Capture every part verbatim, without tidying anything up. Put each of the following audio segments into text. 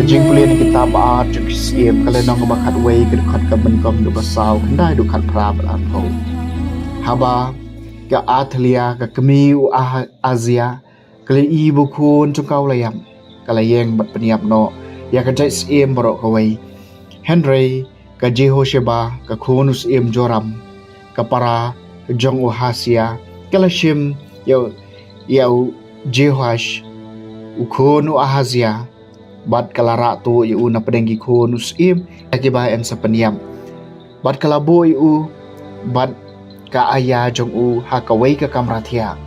Jingpule na kitab ba ar jong ki Syiem, ka lynnong kaba khatwei, ka dkhot kaba nyngkong haduh ba saw, khyndai haduh khatphra bad arphew. Haba ka Athalia ka kmie u Ahazia ka la ïohi ba u khun jong ka u la ïap, ka la ïeng bad pynïap noh ïa ka jait syiem baroh kawei. Hynrei ka Jehosheba, ka khun u syiem Joram, ka para jong u Ahazia, ka la shim ïa u, ïa u Jehoash, u khun u Ahazia, bad ka la rah tuh ïa u na pdeng ki khun u syiem, ïa kiba yn sa pynïap. Bad ka la buh ïa u bad ka aïa jong u ha kawei ka kamra thiah.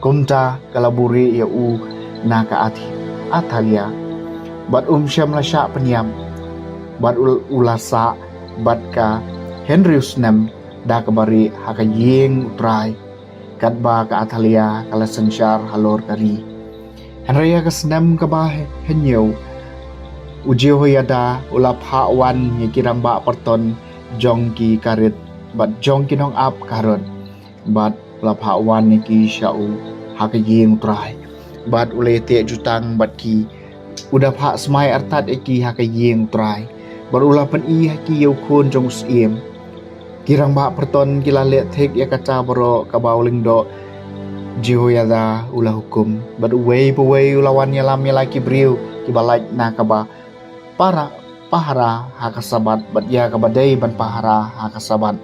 Kumta ka la buhrieh ïa u na ka Athi-, Athalia. Bad um shym la shah pynïap. Bad u, u la sah bad ka hynriew snem da kaba rieh ha ka ïing U Trai, katba ka Athalia ka la synshar halor ka ri. Hynrei ha ka snem kaba hynñiew, u Jehoiada u la phah wan ïa ki rangbah pyrton jong ki Karit bad jong ki nongap Karot, bad u la phah wan ïa ki sha u ha ka ïing U Trai, bad u la ïateh jutang bad ki. U da phah smai artat ïa ki ha ka ïing U Trai, bad u la pyni ha ki ïa u khun jong u syiem. Ki rangbah pyrton ki la leh thik ïa kata baroh kaba u lyngdoh Jehoiada u la hukum. Bad uwei pa uwei u la wan ïalam ïa la ki briew kiba lait na kaba para, pahara ha ka Sabbath, bad ïa kaba dei ban pahara ha ka Sabbath.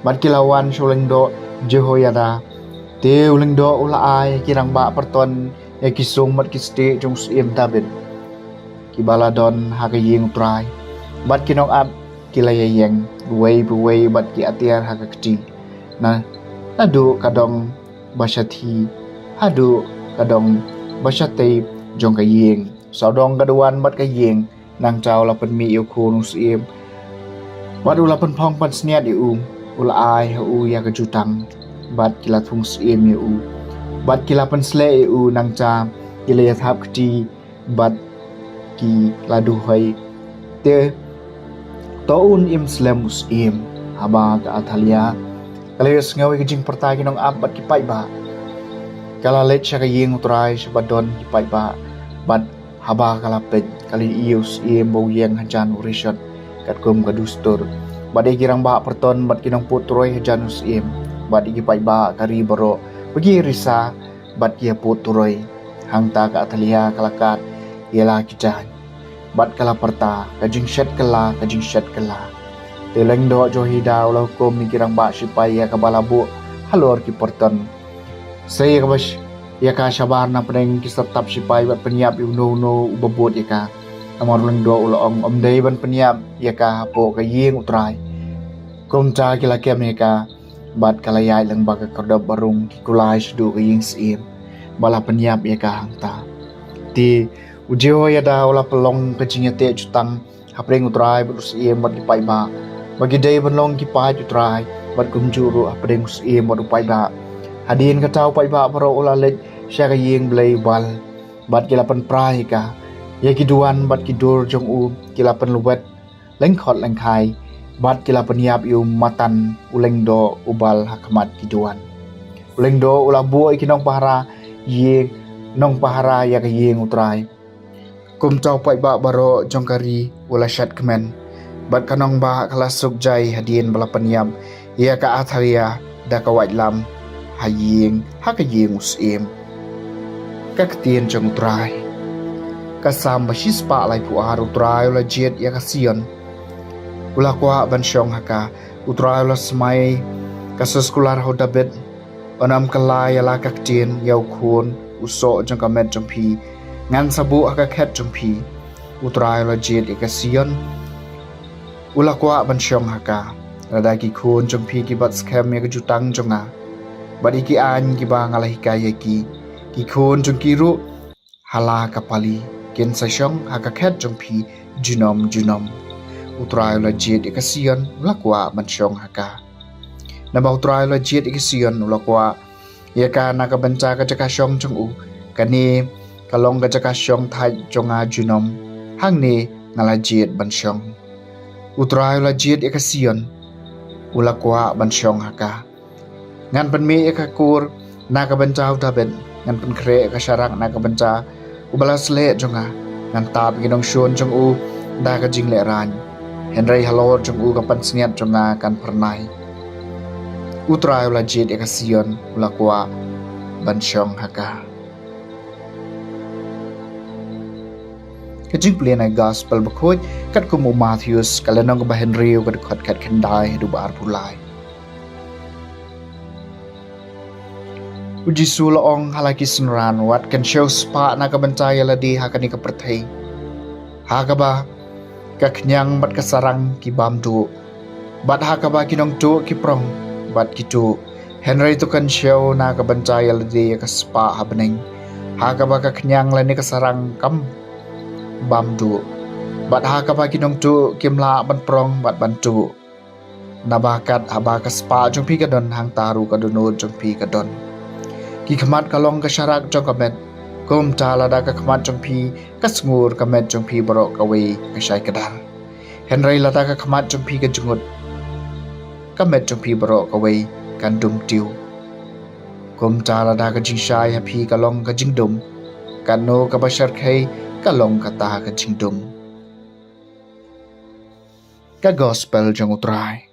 Bad ki la wan sha u lyngdoh Jehoiada. Te u lyngdoh u la ai ki rangbah pyrton ïa ki sum bad ki stieh jong u syiem Dabid, kiba la don ha ka ïing U Trai. Bad ki nongap ki la ïaïeng, uwei pa uwei bad ki atiar ha ka kti. Na, naduh ka dong ba shathie haduh ka dong ba shatei jong ka ïing. Sawdong ka duwan bad ka ïing, nangta u la pynmih ïa u khun u syiem. Bad u la pynphong pansngiat ïa u, u la ai ha u ïa ka jutang. Bad ki la thung syiem ïa u. Bad ki la pynsleh ïa u, nangta ki la ïathap kti bad ki la duhoi. Te to un im slem u syiem. Haba ka Athalia ka la ïohsngew ïa ka jingpyrta ki nongap bad ki paidbah, ka la leit sha ka ïing U Trai sha ba don ki paidbah. Bad haba ka la peit, ka la ïohi ïa u syiem ba u ïeng hajan u rishot, katkum ka dustur. Bad ïa ki rangbah pyrton bad ki nongput turoi hajan u syiem, bad ïa ki paidbah ka ri baroh ba ki risa bad ki ïaput turoi. Hangta ka Athalia ka la kad ïa la ki jaiñ, bad ka la pyrta, ka jingshet kylla, ka jingshet kylla. Te u lyngdoh Jehoiada u la hukum ïa ki rangbah sipai ïa kaba la buh halor ki pyrton. Sei ïa kaba sh-, ïa ka shabar na pdeng ki syrtap sipai bad pynïap ïa uno uno uba bud ïa ka. Namar u lyngdoh u la ong, ym dei ban pynïap ïa ka hapoh ka ïing U Trai. Kumta ki la kem ïa ka, bad ka la ïaid lyngba ka khyrdop ba rung, ki kulai shaduh ka ïing syiem, ba la pynïap ïa ka hangta. Te u Jehoiada u la pynlong ka jingïateh jutang hapdeng U Trai bad u syiem bad ki paidbah, ba ki dei ban long ki paid U Trai, bad kumjuh ruh hapdeng u syiem bad u paidbah. Hadien kata u paidbah baroh u la leit sha ka ïing blei u Baal, bad ki la pynpra ïa ka. Ïa ki duwan bad ki dur jong u ki la pynlwet lyngkhot lyngkhai, bad ki la pynïap ïa u Matan u lyngdoh u Baal ha khmat ki duwan. U lyngdoh u la buh ïa ki nongpahara ïing, nongpahara ïa ka ïing U Trai. Kumta u paidbah baroh jong ka ri u la shadkmen, bad ka nongbah ka la suk jai hadien ba la pynïap ïa ka Athalia da ka waitlam ha ïing, ha ka ïing u syiem. Ka ktien jong U Trai. Ka Salm ba shispah laiphew ar. U Trai u la jied ïa ka Sion, u la kwah ban shong ha ka. U Trai u la smai ka soskular ha u Dabid. Yn ym kylla ïa la ka ktien, ïa u khun u soh jong ka met jong phi, ngan sa buh ha ka khet jong phi. U Trai u la jied ïa ka Sion, u la kwah ban shong ha ka. Lada ki khun jong phi ki bat skhem ïa ka jutang jong nga, bad ïa ki aiñ kiba nga la hikai ïa ki, ki khun jong ki ruh ha la ka pali kin sa shong ha ka khet jong phi junom junom. U Trai u la jied ïa ka Sion, u la kwah ban shong ha ka. Naba U Trai u la jied ïa ka Sion, u la kwah ïa ka na ka bynta ka jaka shong jong u. Kane ka long ka jaka shong thait jong nga junom, hangne nga la jied ban shong. U Trai u la jied ïa ka Sion, u la kwah ban shong ha ka. Ngan pynmih ïa ka kur na ka bynta u Dabid, ngan pynkhreh ïa ka sharak na ka bynta uba la sleh jong nga. Ngan tap ïa ki nongshun jong u da ka jinglehrain, hynrei halor jong u ka pansngiat jong nga kan phyrnai. U Trai u la jied ïa ka Sion, u la kwah ban shong ha ka. Ka jingpule na ka Gospel Bakhuid katkum u Mathaios, ka lynnong kaba hynriew, ka dkhot khatkhyndai haduh ba arphew lai. U Jisu u la ong ha la ki synran: Wat kynshew spah na ka bynta ïa lade ha kane ka pyrthei, ha kaba ka khñiang bad ka sarang ki bam duh, bad ha kaba ki nongtuh ki prong bad ki tuh. Hynrei to kynshew na ka bynta ïa lade ïa ka spah ha bneng, ha kaba ka khñiang lane ka sarang kam bam duh, bad ha kaba ki nongtuh kim lah ban prong bad ban tuh. Naba kat haba ka spah jong phi ka don, hangta ruh ka dohnud jong phi ka don. Ki khmat ka long ka sharak jong ka met. Kumta lada ka khmat jong phi ka sngur, ka met jong phi baroh kawei ka shai kdar. Hynrei lada ka khmat jong phi ka jngut, ka met jong phi baroh kawei kan dum tiew. Kumta lada ka jingshai ha phi ka long ka jingdum, kano kaba shyrkhei ka long kata ka jingdum. Ka Gospel jong U Trai.